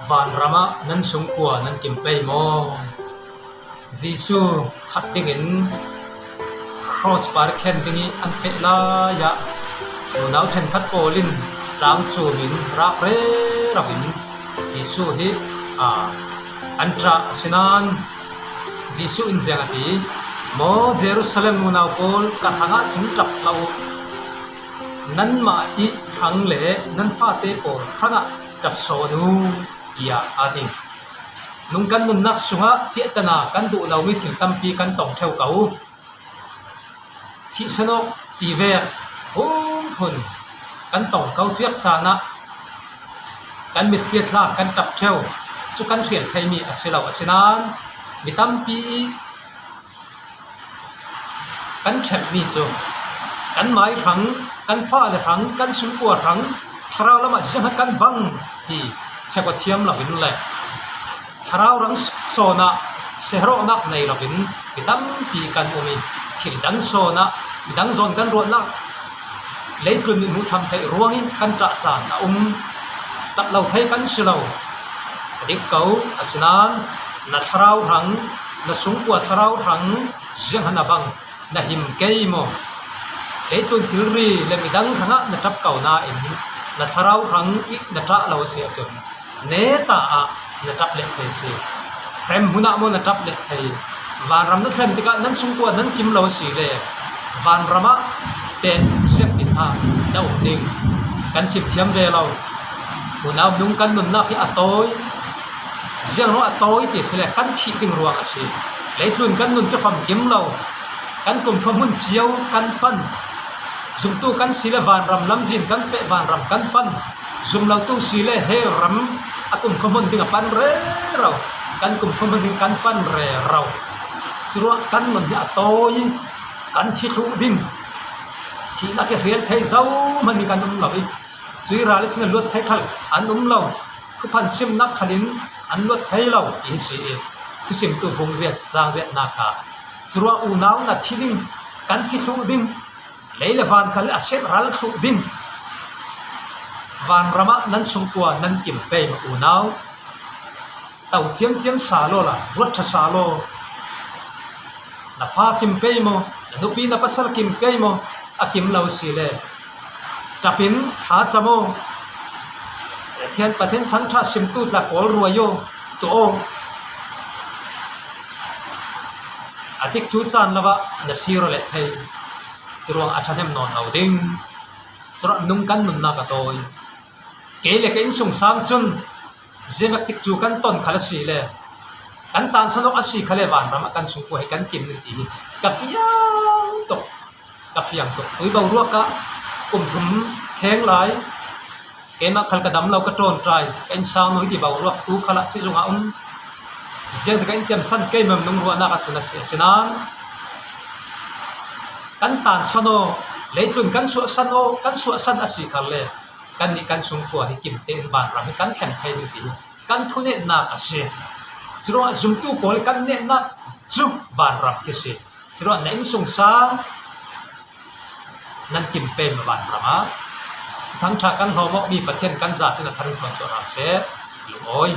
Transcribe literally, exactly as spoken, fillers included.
Vanramah nan sungkua nan kim pei maw? Jesu khat dingin cross par khen ding ih an feh lai-ah unau ṭhenkhat pawl in ṭaang cumin rak rero in Jesu hi, aa, an ṭah. Asinain Jesu in ziang a ti? Maw Jerusalem unau pawl, ka hrangah cun ṭap hlah uh. Nanmah ih hrang le nan fate pawl hrangah ṭap sawn uh, tiah a ti. Nung kan nunnak sungah piahtana kan duh lomi thil tampi kan tong ṭheu ko. Thihsan awk ti vek phunphun kan tong ko, cuak caan ah kan mitthli a thlak, kan ṭap ṭheu. Cu kan hrial theimi a si lo. Asinain mi tampi ih kan ṭhemhmi cu kan mai hrang, kan fale hrang, kan sungkua hrang, thlarau lamah ziang kan bang ti check aw thiam loin le thlarau hrang sawn ah siarawhnak nei loin mi tampi kan um ih, thil dang sawn ah midang zawn kan ruahnak leitlun nih hmuh tham theih ruangin kan ṭah caan a um. Ṭap lo thei kan si lo. A dik ko. Asinain na thlarau hrang, na sungkua thlarau hrang ziang han a bang, na him kei maw? Leitlun thilri le midang hrangah na ṭap ko nain na thlarau hrang ih na ṭah lo a si ahcun neta ah na ṭap leh thei a si. Hremhmun ah maw na ṭap leh thei? Vanram na thlen tikah nan sungkua nan kim lo a si le vanram ah teh siangtin ah na um ding. Kan chim thiam ve lo. Unau nung kan nunnak hi a tawi. Ziang ruang a tawi ti a si le kan thih ding ruang a si. Leitlun kan nun cu famkim lo. Kan kumkhua hmun cio kan pan. Zumtu kan si le vanram lamzin kan feh, vanram kan pan. Zum lotu si le he ram a kumkhua hmun ding a pan rero. Kan kumkhua hmun ding kan pan rero. Curuah kan nun hi a tawi, kan thi thluh ding. Thihnak hi hrial thei zohman hi kan um lo ih, cuih ral ihsin a luat thei khal an um lo. Thuphan simnak khalin an luat thei lo ti hi si ih, thusimtu bung riat cang riatnak ah, curuah unau na thi ding, kan thi thluh ding, lei le van khal a siat ral thluh ding. Vanram ah nan sungkua nan kim pei maw unau? To ciamciam sa law la, ruat ṭha sa law. Na fa kim pei maw? Na nupi na pasal kim pei maw? A kim lo si le ṭap in thlacam aw. Pathian, Pathian thangṭha simtu tla kawl ruai aw, tuah aw. A tikcu caan lo ah na sir aw leh thei. Curuang a ṭhahnem nawn lo ding. Curuah nung kan nunnak a tawi. Kei le ka innsungsang cun ziangvek tikcu kan ton khal a si le kan tansan awk a si khal le vanram ah kan sungkua hi kan kim ding ti hi ka fiang tuk, ka fiang tuk. Tui boruak ah kum thum kheng lai, keimah khal ka dam lo, ka ṭawnṭai, ka innsang lo hi ti boruak tu khal ah sizung ah um. Ziangti ka in ciamsan keimam nung ruahnak ah cun a si. Asinain kan tansan aw, leitlun kan suahsan aw, kan suahsan a si khal le kannih kan sungkua hi kim tein vanram hi kan thleng thei ding ti hi kan thunetnak a si. Curuangah zumtu pawl hi kan netnak cu vanram hi si. Curuangah na innsungsang nan kim pei maw vanram ah? Thangṭha kan hlawm awkmi Pathian kan zate in a thar in kan cuah hram seh. Lungawi.